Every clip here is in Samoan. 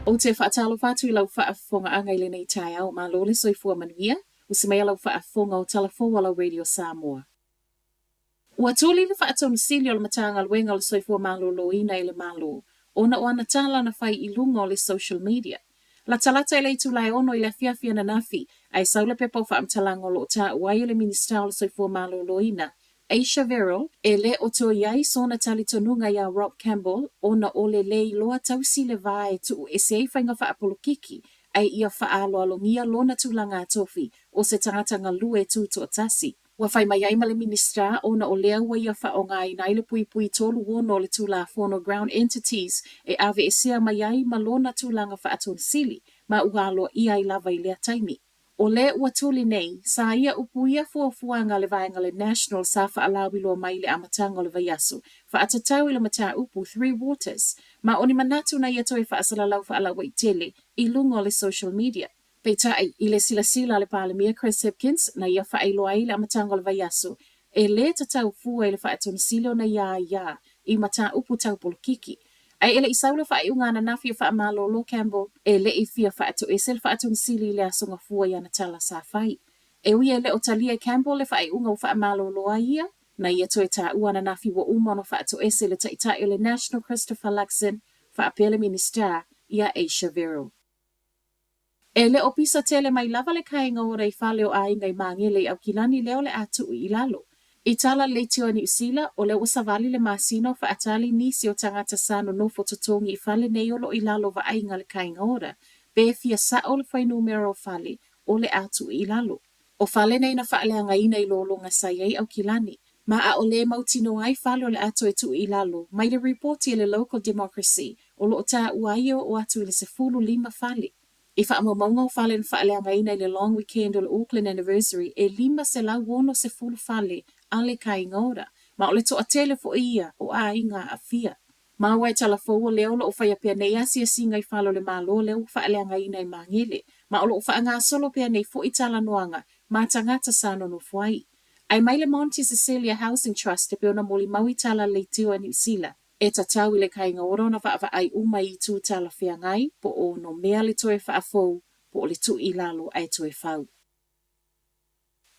Ou te faatalofa atu i lau faafofogaaga i lenei taeao, malo le soifua manuia, usi mai a lau faafofoga o tala fou a lau Radio Samoa. Ua tuli le Faatonusili o le Matagaluega o le Soifua Maloloina e le Malo ona o ana tala na fai i luga o le social media. Latalata i le itula e ono i le afiafi ananafi, ae sau le pepa o faamatalaga o lo o taua ai e le Minisita o le Soifua Maloloina, Asia Verrill, e le o toe i ai sona talitonuga iā Rob Campbell ona o le lē iloa tausi le va e tuu ese ai faiga faapolokiki ae ia faaaloalogia lona tulaga tofi o se tagata galue tutoatasi. Ua fai mai ai ma le Minisita ona o lea ua ia faaaogaina ai le puipui 36 o le Tulafono Ground Entities e aveesea mai ai ma lona tulaga faatonisili ma ua aloaia ai lava i lea taimi. O lea ua tuli nei, sa ia upuia fuafuaga a le vaega le National sa faalauiloa mai i le amataga o le vaiaso faatatau i le mataupu Three Waters ma o ni manatu na ia toe faasalalau faalauaitele i luga o le social media. Peitai, i le silasila a le Palemia Chris Hipkins, na ia faailoa ai i le amataga o le vaiaso, e lē tatau fua i le Faatonisili ona iā iā i mataupu tau polokiki. Ae e le i sau le faaiuga ananafi e faamalolo Campbell, e le i fia faatoese le Faatonisili i le aso Gafua i ana tala sa fai. E ui e le o talia e Campbell le faaiuga ua faamalolo ai ia, na ia toe taua ananafi ua uma ona faatoese le Taitai o le National Christopher Luxon faapea le Minisita ia Asia Verrill. E le o pisa tele mai lava le kainga ora i fale o aiga i Magele i Aukilani lea o le a tuu i lalo. I tala le leitio a Niu Sila, o lea ua savali le masina o faatali nisi o tagata sa nonofo totogi i fale nei o lo o i lalo vaaiga le kainga ora, pe fia sa'o le fuainumera o fale o le a tuu i lalo. O fale nei na faaleagaina i lologa sa i ai Aukilani, ma ʻaʻole e mautinoa ai fale o le a toe tuu i lalo mai le ripoti a le Local Democracy o lo o taua ai e oo atu i le 15 fale. I faamaumauga o fale na faaleagaina i le Long Weekend o le Auckland Anniversary e 560 fale a le Kāinga Ora, ma o le toatele foi ia o aiga aafia. Ma ua e tala fou o lea o lo o faia pea nei asiasiga i fale o le Malo lea ua faaleagaina i Magele, ma o lo o faagasolo pea nei foi talanoaga ma tagata sa nonofo ai. Ae mai le Monte Cecilia Housing Trust e pei ona molimau i tala leitio a Niu Sila, e tatau i le Kāinga Ora ona vaavaai uma i itu talafeagai po o ono mea le toe faafou po o le tuu i lalo ae toe fau.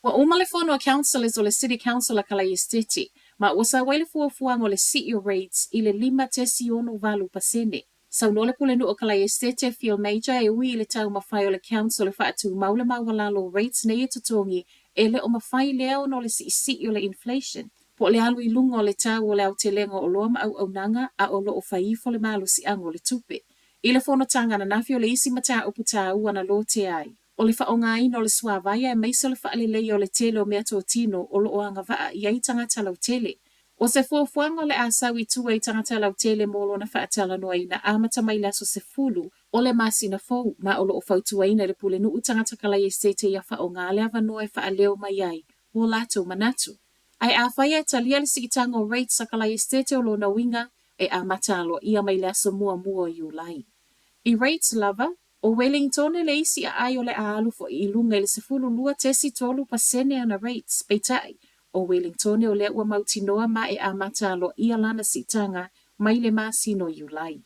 Ua uma le fono a Councillors o le City Council a Kalaiesteti, ma ua sau ai le fuafuaga o le sii o rates i le 5.68%. Saunoa le Pulenuu o Kalaiestete, Phil Major, e ui i le taumafai o le Council e faatumau le maualalo o rates nei e totogi, e le o mafai lea ona o le siisii o le inflation, po o le alu i luga o le tau o le aotelega o oloa ma auaunaga a o lo o fai ifo le malosiaga o le tupe. I le fonotaga ananafi o le isi mataupu taua na lotea ai, o le faaaogaina o le suavai aemaise o le faaleleia o le tele o meatotino o lo o agavaa i ai tagata lautele. O se fuafuaga o le a sau i tua i tagata lautele mo lona faatalanoaina amata mai le aso 10 o le masina fou, ma o lo o fautuaina e le Pulenuu tagata Kalaiesete ia faaaoga le avanoa e faaleo mai ai o latou manatu. Ae afai e talia le siitaga o rates a Kalaiesete o lona uiga e amata aloaia mai le aso muamua o Iulai. I rates lava, ʻO Welingtone le isi aai o le a alu foi i luga i le 12.3% ana rates, peitai, ʻo Welingtone o lea ua mautinoa ma e amata aloaia lana siitaga mai le masina o Iulai.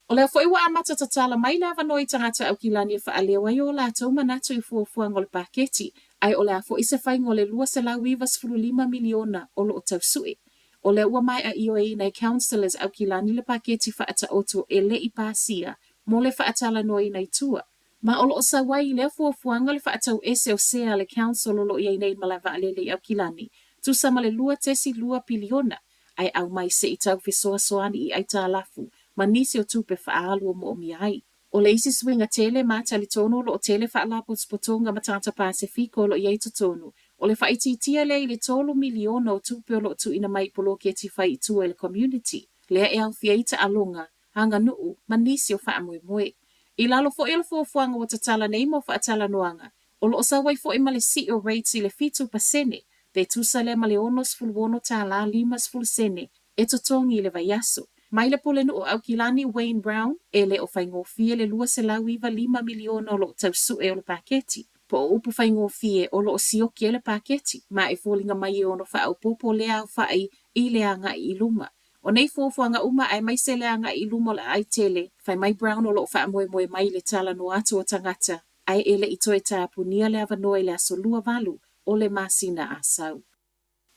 O lea foi ua amata tatala mai le avanoa i tagata Aukilani e faaleo ai o latou manatu i fuafuaga o le paketi, ae o le a foi se faiga o le $295 miliona o lo o tau sue. O lea ua maea ioeina e Councillors Aukilani le paketi faataoto e le i pasia mo le faatalanoaina i tua. Ma o lo o sau ai i lea fuafuaga le faatau ese o sea a le Council o lo o i ai nei i malae vaalele i Aukilani, tusa ma le 2.2 piliona, ae aumai se i tau fesoasoani i aitalafu ma nisi o tupe faaalu o moomia ai. O le isi suiga tele ma talitonu o lo o tele faalapotopotoga ma tagata Pasefika o lo o i ai i totonu, o le faaitiitia lea i le 3 miliona o tupe o lo o tuuina mai i poloketi fai i tua i le community, lea e aofia ai taaloga, aganuu, ma nisi o faamoemoe. I lalo foi o le fuafuaga ua tatala nei mo faatalanoaga, o lo o sau ai foi ma le sii o rates i le 7%, pe tusa lea ma le $66.50 sene e totogi i le vaiaso. Mai le Pulenuu o Aukilani Wayne Brown, e le o faigofie le $295 miliona o lo o tau sue o le paketi. Po o upu faigofie o lo o sioki ai le paketi, ma e foliga mai e ono faaopoopo lea aofai i le agai i luma. O nei fuafuaga uma aemaise le agai i luma o le aai tele, fai mai Brown o lo o faamoemoe mai i le talanoa atu o tagata, ae e le i toe tapunia le avanoa i le aso 28 o le masina Asau.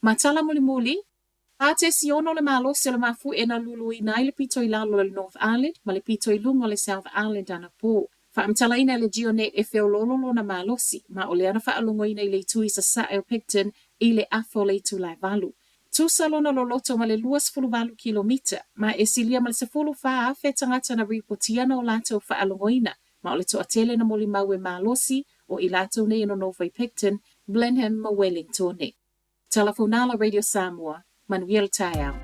Ma tala mulimuli, 4.6 le malosi o le mafuie na luluina ai le pito i lalo o le North Island ma le pito i luga o le South Island anapo. Faamatalaina e le GeoNet e feoloolo lona malosi, ma o lea na faalogoina i le itu i sasae o Picton i le afa o le itula e 8. Tusa lona loloto ma le 28 kilomita, ma e silia ma le 14,000 tagata na ripotia na o latou faalogoina, ma o le toatele na molimau e malosi o i latou nei e nonofo i Picton, Blenheim ma Wellingtone. Tala Fonala Radio Samoa, manuia le taeao.